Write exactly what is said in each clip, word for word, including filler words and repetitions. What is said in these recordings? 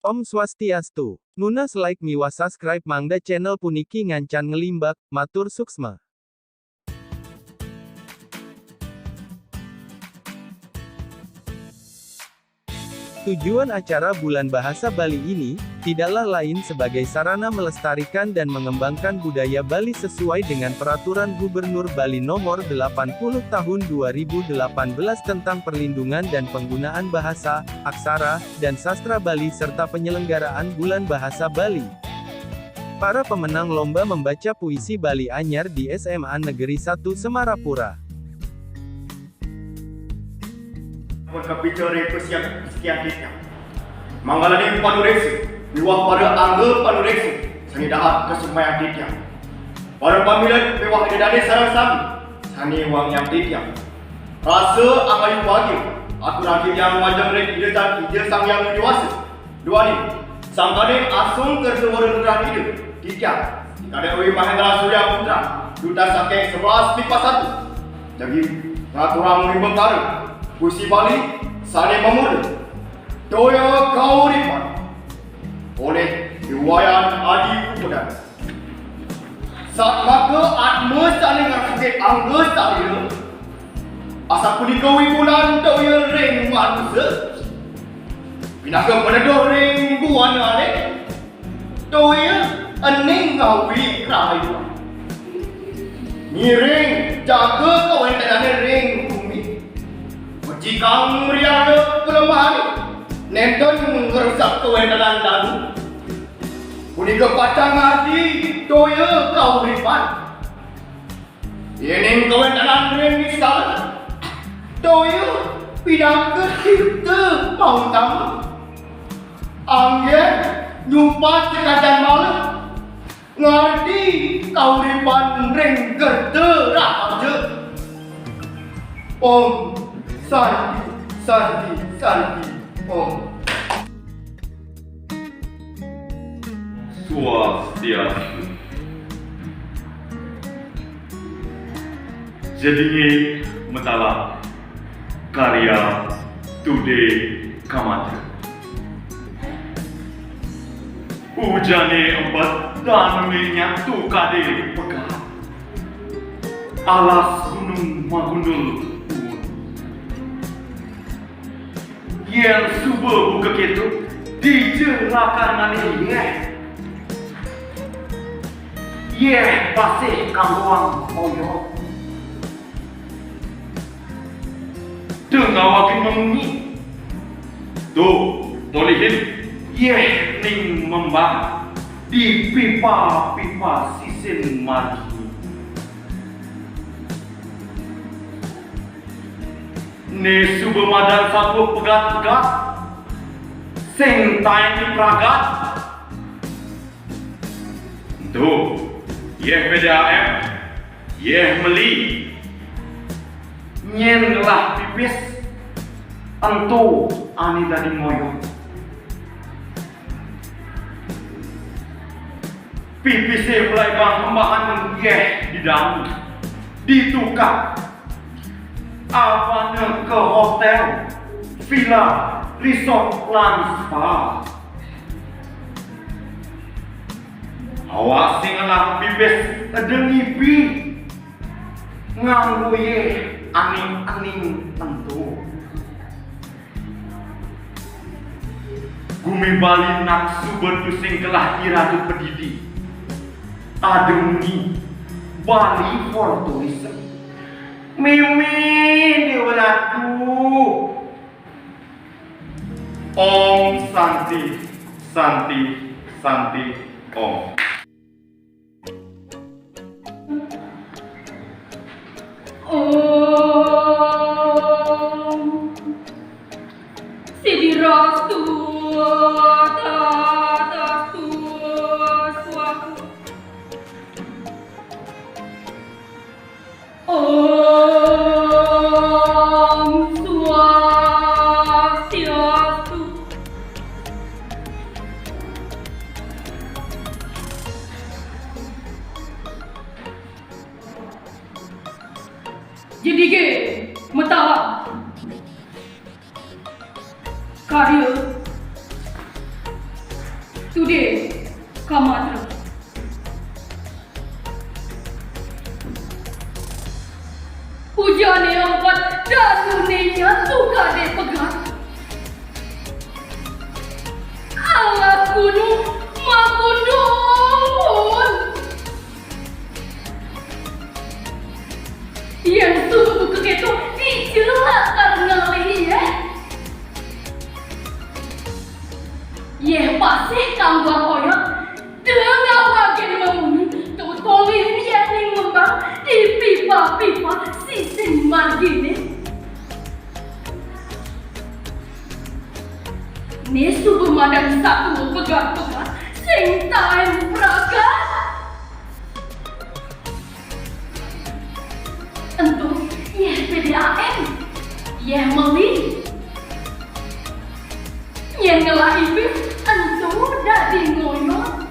Om Swastiastu. Nunas like miwah subscribe mangda channel puniki ngancan ngelimbak, matur suksma. Tujuan acara Bulan Bahasa Bali ini, tidaklah lain sebagai sarana melestarikan dan mengembangkan budaya Bali sesuai dengan Peraturan Gubernur Bali Nomor delapan puluh Tahun dua ribu delapan belas tentang perlindungan dan penggunaan bahasa, aksara, dan sastra Bali serta penyelenggaraan Bulan Bahasa Bali. Para pemenang lomba membaca puisi Bali Anyar di S M A Negeri satu Semarapura. Pun kapica ring pasian sekian titiang. Manggalaning panureksa, miwah para angga panureksa, sane dahat kasumayang titiang. Para pamilet miwah Ida Dane sareng sami, sane wangiang titiang. Rasa angayu bagia, aturang titiang majeng ring Ida Sang, Ida Sang Hyang Widi Wasa. Duaning, sangkaning asung kerta wara nugrahan Ida, titiang, Ida Dane Wi Mahendra Surya Putra, duta saking sebelas tipe satu. Jagi ngaturang wimbakara, puisi Bali, sane mamurda, Toya Kauripan, oleh I Wayan Adi Upadana. Satmaka atma sane ngrasake angga sarira, asapunika wibulan toya ring manusa, pinaka paneduh ring buana alit, toya ening ngawi rahayu. Ngiring jaga kawentenane ring gumi, becikang mriana palemahane, nenten ngrusak kawentenan danu. Punika pacang ngadi toya kauripan. Yening kawentenan ring nistala, toya pinaka tirta pautama. Anggen nyumpat sekacan mala, ngardi kauripan ring kerta raharja. Om Santi, Santi, Santi, Om. Swastiastu. Jedinge Metala, karya Tude Kamanja. Ujane empet danune nyatu kade pegat. Alas gunung magundul uun. Yen suba buka keto, dija lakanane yeh. Yeh pasih kanggoang oyot. Dengawagin mamunyi. Tuh, tolihin. Yeh ning membah di pipa-pipa sisin margi. Ne suba madan satua pegat-pegat, sing taen di pragat. Ento, yeh P D A M, yeh meli. Nyen ngelah pipis, ento ane dadi ngoyong. Pipise mlaibang embahan yeh di danu, di tukad. Apana ka hotel, villa, resort, lan spa. Awak sing ngelah pipis eda ngipi, nganggo yeh ane ening ento. Gumi Bali nak suba tusing kelah iratu padidi. Ada munyi Bali for tourism. Meme Dewa Ratu. Om Santi, Santi, Santi, Om. Om Siddhirastu Tadastu Swaha. Om Swastiastu. Jedige Metala. Karya Tuh deh, ka matra. Ujar né empat, danuné nyatu kadé pegat. Alas gunung makundung. Yén suku kéto dicelak karena lé yéh. Yéh pasih kanggo koyok, tengah wagen mamuni, totolih yéh ning ngembang, di pipa-pipa sising marginé. Né suba madan satu pegat-pegat, sing taén pragat. Ento, yéh P D A M, yéh meli. Yéh ngelah ipis, ento dadi ngoyong.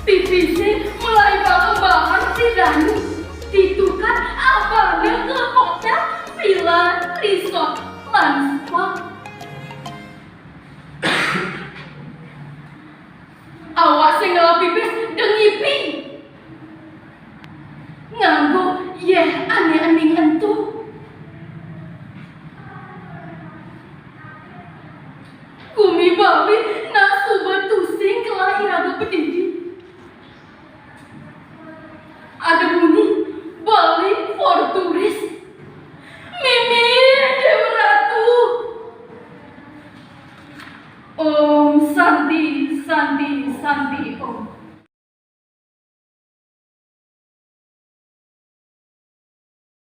Pipisé mulai balembahan di danu, ditukar abana ka